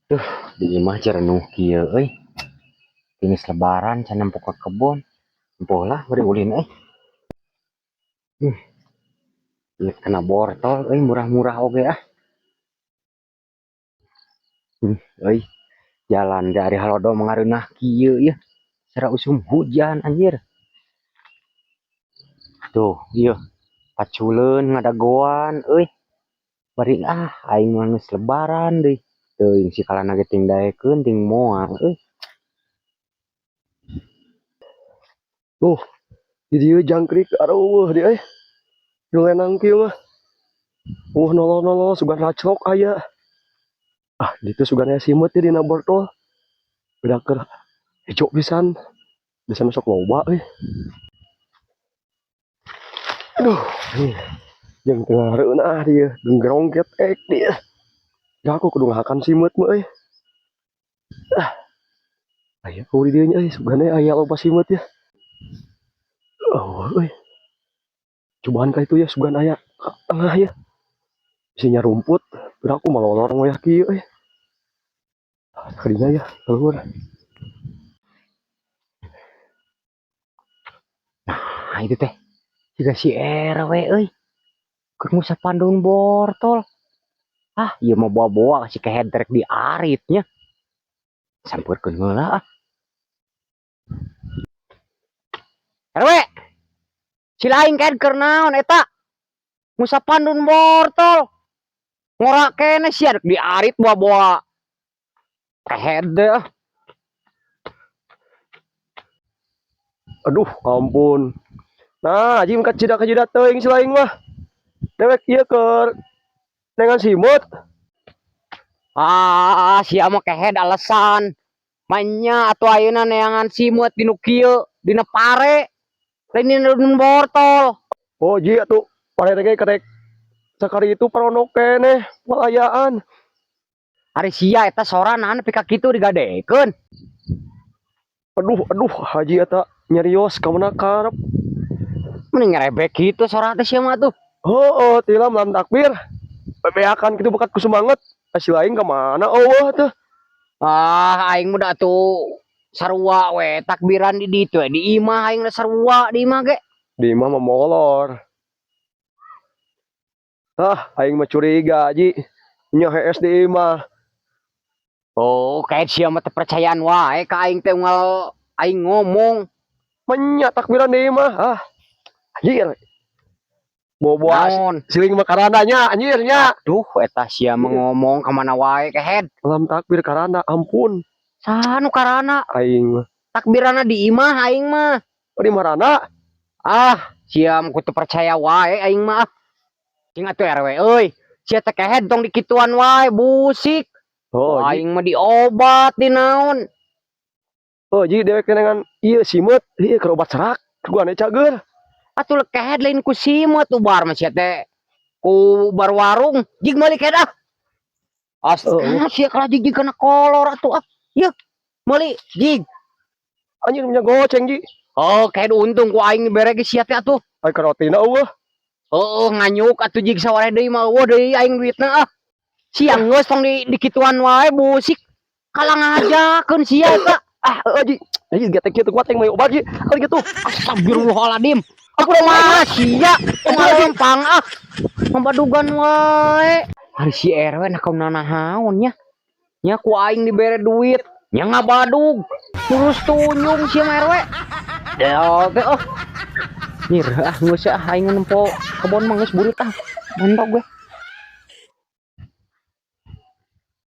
Duh, di imah jerenuh kieu euy. Geus lebaran can nempo ka kebon. Nempo lah bari ulin euy. Ieu kena bortol euy, murah-murah oge ah. Euy, jalan dari halodo mangareunah kieu yeuh. Sara usum hujan anjir. Tuh, ieu paculeun ngadagoan euy. Bari ah aing mah geus lebaran deui. Teuing si kalana ge ting daekeun ting moal euy. Tuh, di dieu jangkrik areuweuh di euy. Nu lenang kieu mah. Nolol-nolol sugan raclok aya. Ah, ditu sugan aya simeut ieu dina bortol. Beda keur hejo pisan. Bisa masuk loba euy. Aduh, jeung teu ngareunah dieu, genggerong ketek dieu. Da aku kudu ngahakan simeut mah euy. Ah. Aya ku di dieu nya euy, sugan aya loba simeut ya. Oh, euy. Cobaan ka itu ya, sugan aya ka tengah ya. Isinya rumput, udah aku malah lorong wayah kieu euy. Ah, kadinya ya, keluar. Nah, itu teh jiga si RW euy. Keur ngusap pandun bortol. Ah, ieu mah boa-boa si kehed rek diarit nya. Sampeurkeun heula ah. RW. Si lain kehed keur naon eta? Ngusap pandun bortol. Ngora keneh sia rek diarit boa-boa. Kehed deh ah. Aduh, ampun. Nah, haji mah kacida-kacida teuing si lain mah. Dewek ieu keur dengan simut. Ah, sia mah kehed alasan. Manya atuh ayeuna neangan simeut dinu kieu, dina pare. Lain dina bortol. Oh, ji atuh pare teh karek sakari itu paronok keneh walayaan. Ari sia eta sora naon nepi ka kitu digadekeun. Aduh, aduh, haji eta nyerios ka mana karep. Mending ngerebek kitu sora teh sia mah tuh. Heueuh, tila malam takbir. Bebeakan kitu bekat ku semangat. Si lain ka mana eueuh teh. Ah, aing mah da atuh sarua we takbiran di ditu we di imah aing da sarua di imah ge. Di imah mah molor. Ah, aing mah curiga haji. Nya hees di imah. Oh, kayak sia mah teu percayaan wae ka aing teh unggal aing ngomong. Menya takbiran di imah. Ah. Anjir. Boboa Naon? siling mah karana nya anjir nya. Duh, eta sia mah ngomong ka mana wae kehed. Malam takbir karana ampun. Saha nu karana? Aing mah. Takbiranna di imah aing mah. Oh, di marana? Ah, sia mah kudu percaya wae aing mah. Cing atuh RW euy. Sia teh kehed tong dikituan wae, busik. Oh, ji. Aing mah diobat di naon. Oh, ji dewek dengan ieu simeut, ieu keur obat serak. Gua ane cager. Atuh kehed lain ku simeut ubar mah sia teh. Ku bar warung, jig meuli kehed ah. Oh. Sia kalah jig jig kana kolor atuh ah. Yeuh, meuli jig. Anjir punya goceng ji. Oh, kehed untung ku aing dibere ge sia teh atuh. Ai karotina eueuh. Heeh, nganyuk atuh jig sawareh deui mah eueuh deui aing duitna ah. Sia geus tong di dikituan wae busik. Kalah ngajakeun sia eta. Ah, heueuh ji. Anjir getek kieu teu kuat aing mah obat ji. Ari kitu. Astagfirullahaladzim. Aku mah sia lempang ah. Ngabadugan wae. Ari si RW nah kaum nanahaon nya. Nya ku aing dibere duit, nya ngabadug. Terus tunjung si RW. Ya teh oh. Nyir ah geus ah aing nempo kebon mah geus burit ah. Mantap gue.